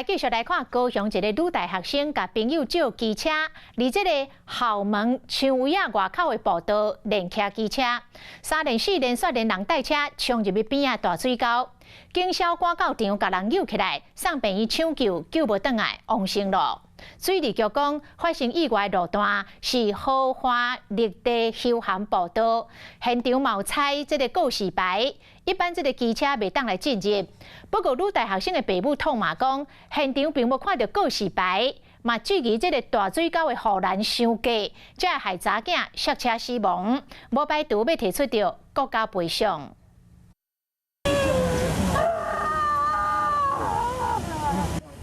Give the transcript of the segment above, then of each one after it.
來繼續來看高雄一個女大學生共朋友借機車，佇這个後門薔薇仔外口的步道練騎機車，三連四連煞連人帶車衝入去邊仔大水溝，警消趕到場共人搝起來，送病院搶救，救無轉來，往生囉。水利局講，發生意外路段是豪華綠地休閒步道，現場嘛有採這个告示牌，一般這个機車袂當來進入。不過女大學生的爸母痛罵講，現場並無看著告示牌，嘛質疑這个大水溝的護欄傷低，才會害查囝摔車死亡，無排除欲提出著國家賠償。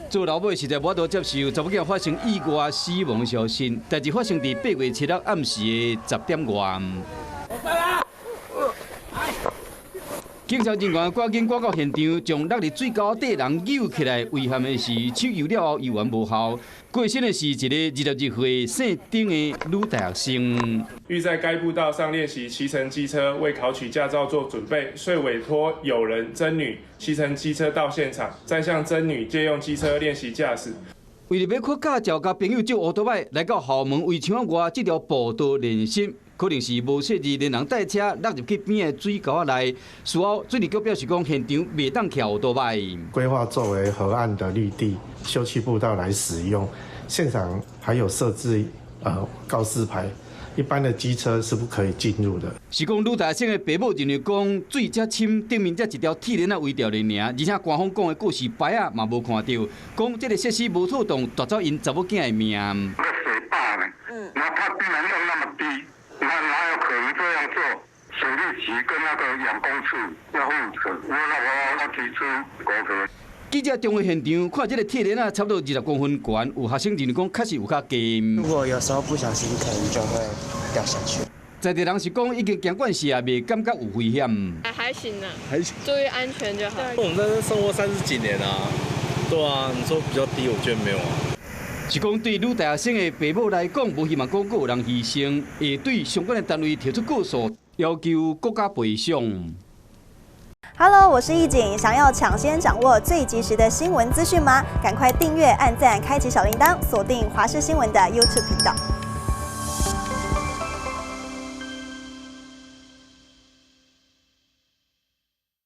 做老母實在無法度接受查某囝發生意外死亡的消息。代誌發生佇8月7日暗時的10點外。警察人員趕緊趕到現場，將落佇水溝底人搝起來。遺憾的是，搶救了後猶原無效。過身的是一个22歲姓丁的女大學生。欲在該步道上練習騎乘機車，為考取駕照做準備，遂委託友人曾女騎乘機車到現場，再向曾女借用機車練習駕駛。為著欲考駕照，共朋友借烏托擺來到後門圍牆外這條步道練習，可能是無細膩，連人帶車落入去邊的水溝仔內。事後水利局表示講，現場袂當騎烏托擺。規劃作為河岸的綠地休憩步道來使用，現場還有設置告示牌，一般的機車是不可以進入的。是講女大生的爸母認為講水遮深，頂面才一條鐵鏈仔圍著爾，而且官方講的告示牌仔嘛無看著，講這个設施無妥當，奪走𪜶查某囝的命。那水壩呢？那他竟然用那麼低，那哪有可能這樣做？水利局跟那個養工處要負責，我那我要提出國賠。記者衝去現場看，這个鐵鏈仔差不多20公分懸，有學生認為講確實有較低。如果有時候不小心，可能就會掉下去。在地人是講已經行慣勢啊，袂感覺有危險。還行啊，還行，注意安全就好。我們在這生活30幾年啊，對啊，你說比較低，我覺得沒有啊。是講對女大學生的爸母來講，無希望講閣有人犧牲，會對相關的單位提出告訴，要求國家賠償。 Hello，我是易景，想要搶先掌握最及時的新聞資訊嗎？趕快訂閱、按讚、開啟小鈴鐺，鎖定華視新聞的 YouTube 頻道。